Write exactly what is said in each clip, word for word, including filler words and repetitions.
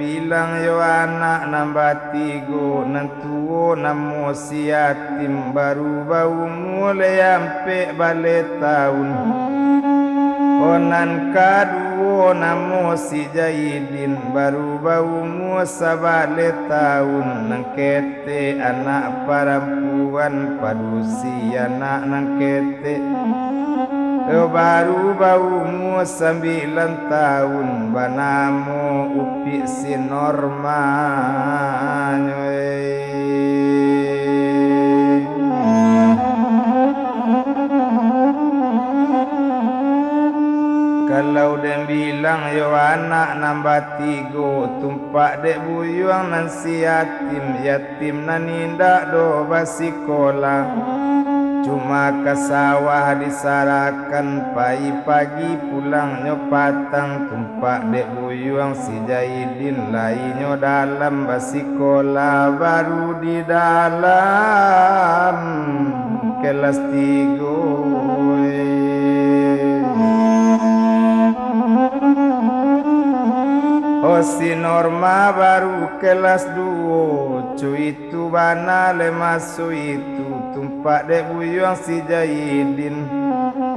Bilang yo anak nan batigo, nan tuo namo si Yatim, baru baumua lai ampek baleh taun. Oh, nan kaduo namo si Jaidin, baru baumua sabaleh taun. Nan ke- tek anak parampuan, padusi anak nan ketek, baru baumua sambilan taun, banamo Upik si Norma nyo. Kalau den bilang yo anak nan batigo, tumpak dek buyuang nan si Yatim, Yatim nan indak doh basikolah. Cuma ka sawah disarahkan, pai pagi pulangnyo patang, tumpak dek buyuang si Jaidin, lai nyo dalam basikolah, baru di dalam kelas tigo. Oh, si Norma baru kelas duo, cuit tu bana lai maso itu, tumpak dek buyuang si Jaidin.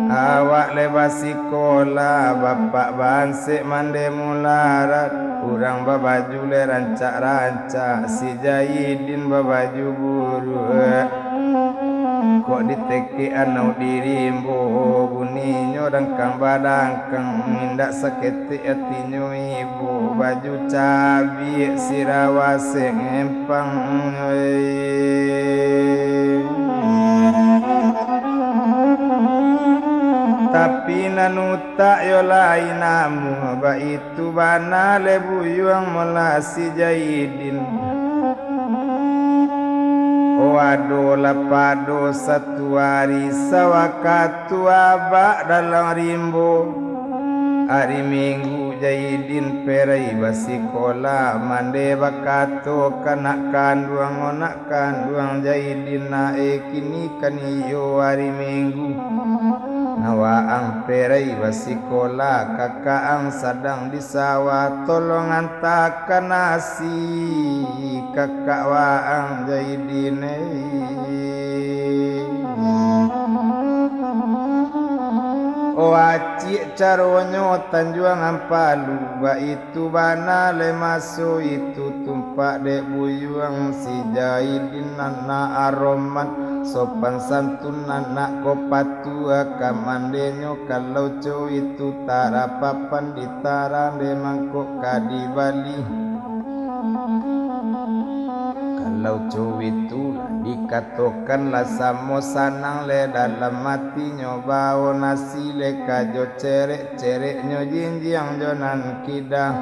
Awak lai basikolah, bapak bansek mande mularat, urang babaju lai rancak-rancak, si Jaidin babaju buruak. Kok ditekek anau di rimbo, buninyo dangkang badangkang, indak saketek atinyo ibo, baju cabiak sirawa sempang. Tapi nan utak yo lain namuah, baitu bana lai buyuang molah si Jaidin. Oh, adolah pado satu ari, sawakatu abak dalam rimbo. Ari Minggu Jaidin perai basikolah, mande bakato ka nak kanduang, nak kanduang Jaidin, nak e kini kan iyo ari Minggu. Nah, waang perai basikolah, kakak ang sadang di sawah, tolong antakan nasi kakak waang Jaidin, eh. Oh, acik caronyo Tanjuang Ampalu, baitu bana lai maso itu, tumpak dek buyuang si Jaidin anak aromat, sopan santun anak ko patuah, ka mandenyo kalau co itu tarapapan ditarang dek mangkok ka dibali. Kalau co itu lah dikatokan lah samo sanang le dalam atinyo, bao nasi le ka jo cerek-cereknyo jinjiang jo nan kida.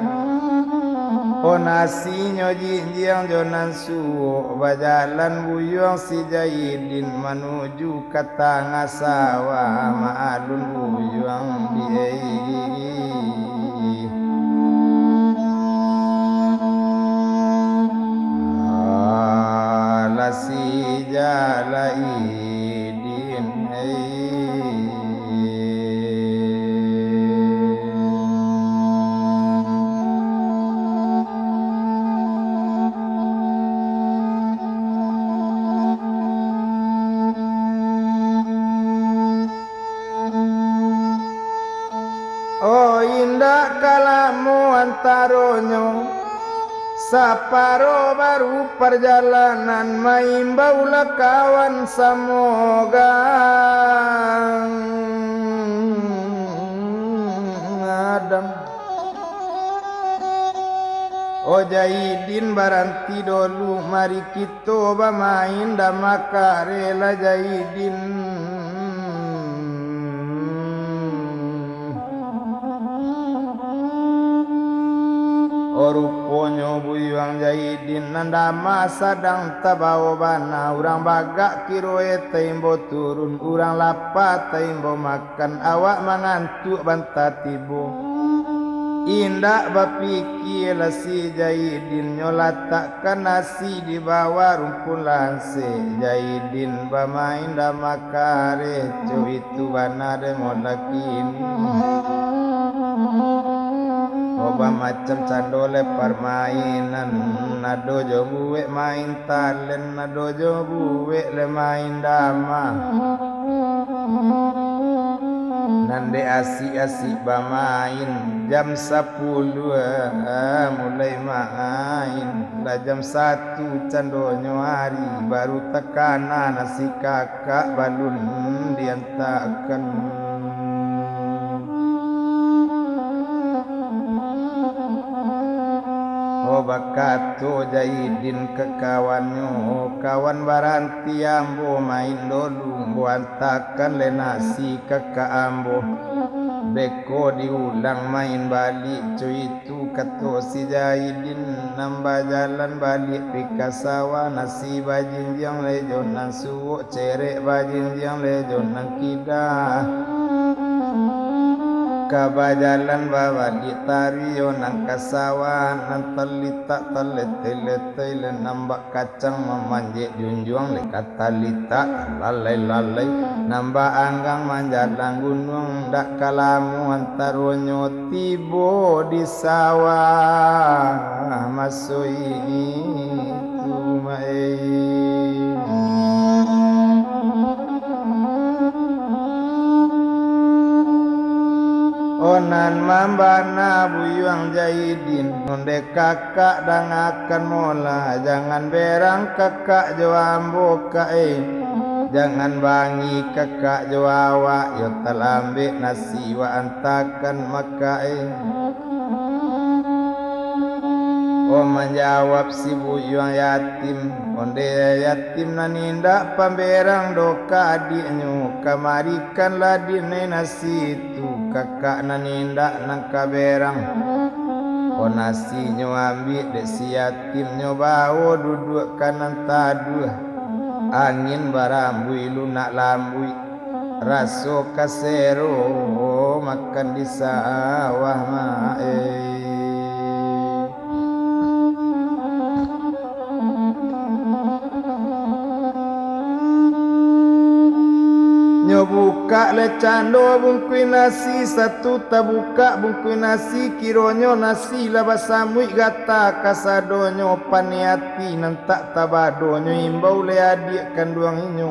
Oh, nasinyo jinjiang jo nan suok, bajalan buyuang si Jaidin manuju ka tangah sawah, maalun buyuang di Alah si Jaidin, eh. Oh, indak ka lamo antaronyo, saparo baru parjalanan, maimbaulah kawan samogang Adam. Oh, Jaidin, baranti dolu, mari kito bamain dama kareh lah, Jaidin. Oh, ruponyo buyuang Jaidin nan dama sadang tabao bana, urang bagak kiroe taimbo turun, urang lapa taimbo makan, awak mangantuak banta tibo. Indak bapikialah si Jaidin, nyo latakkan nasi di bawah rumpun lansek. Jaidin bamain dama kareh, co itu bana demo lakini. Oh, bamacam cando lai parmainan, ado jo buek main talen, ado jo buek lai main dama. Nan dek asik-asik bamain, jam sapuluah mulai main, lah jam satu candonyo ari, baru takana nasi kakak balun diantakan. Oh, bakato Jaidin ka kawannyo, "Kawan, baranti ambo main dulu, ambo antakan lai nasi kakak ambo. Beko diulang main baliak co itu," kato si Jaidin. Nan bajalan baliak pi ka sawah, nasi bajinjiang lai jo nan suok, cerek bajinjiang lai jo nan kida. Ka bajalan babaliak taruih yo nan ka sawah, nan talitak taleteh-leteh lai, nan bak kacang mamanjek junjuang lai ka talitak, lalai-lalai, nan bak anggang manjalang gunuang, dak ka lamo antaronyo tibo di sawah, maso itu mai. Oh, nan mambana Buyuang Jaidin, ondeh kakak dangakan mola, jangan berang kakak jo ambo, Kak, eh. Jangan bangih kakak jo awak, yo talambek nasi wak antakan, maka, eh. Oh, manjawab si Buyuang Yatim, ondeh Yatim nan indak pamberang doh ka adiaknyo, kamarikanlah dinai nasi tu, kakak nan indak nan ka berang. Oh, nasinyo ambiak dek si Yatim, nyo bawo duduak ka nan taduah, angin barambuih lunak lambuik. Raso kasero makan di sawah, Mak, eh. Nyo bukak lai cando bungkuih nasi, satu tabukak bungkuih nasi, kironyo nasi lah basamuik gata kasadonyo, paniati nan tak tabadonyo imbau lai adiak kanduang inyo.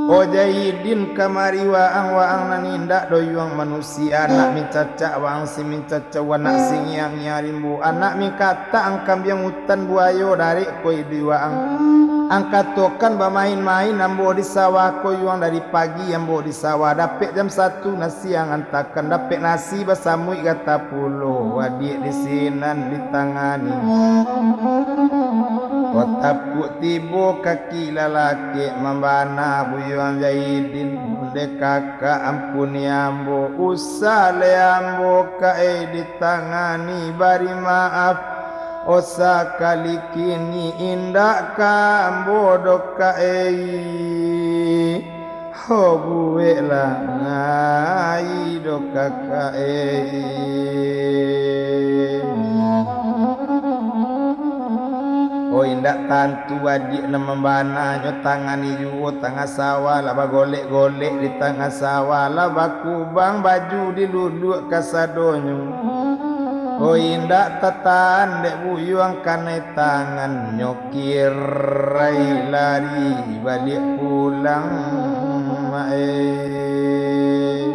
Oh, Jaidin, kamari waang, waang nan indak doyuang manusia, anak mincacak waang si mincacau, anak si ngiang-ngiang rimbo, anak mingkatak ang kambiang utan buayo, darek ko iduik waang. Ang katokan bamain-main ambo di sawah ko yuang, dari pagi ambo di sawah, dapek jam satu nasi ang antakan, dapek nasi basamuik gata pulo, adiak di sinan ditangani. Kok tapuak tibo kaki lalakek, mambana Buyuang Jaidin, ondeh kakak ampuni ambo, usah lai ambo, Kak, eh, ditangani, bari maaf. Oh, sakali kini indak ka ambo doh, Kak, eh. Ho, buweklah ngai doh, Kak, eh. Oh, indak tantu adiak nan mambana nyo tangani juo, tangah sawah lah bagolek-golek, di tangah sawah lah bakubang, baju diluluak kasadonyo. Oh, indak tatahan dek Buyuang kanai tangan nyo. Kirai lari baliak pulang, Mak, eh.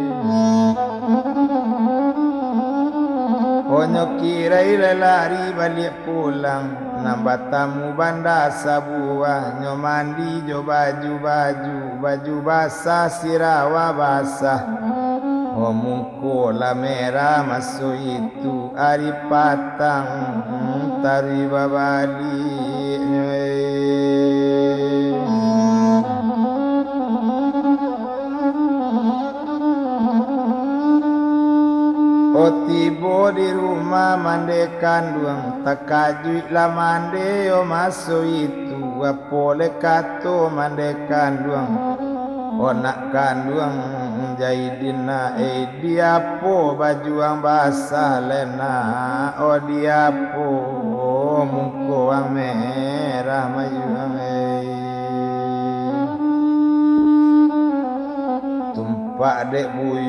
Onyo kirai lai lari baliak pulang, nan batamu banda sabuah, nyo mandi jo baju-baju, baju basah, sirawa basah. Oh, mungko lah merah maso itu. Tu ari patang taruih babaliaknyo, eh. Oh, tibo di rumah mande kanduang, takajuiklah mande yo maso itu, apo lai kato mande kanduang. Oh, nak kanduang Jaidin nak, eh, diapo baju ang basah lai nak, oh, diapo muko ang merah mayuang, eh. Tumpak dek buyuang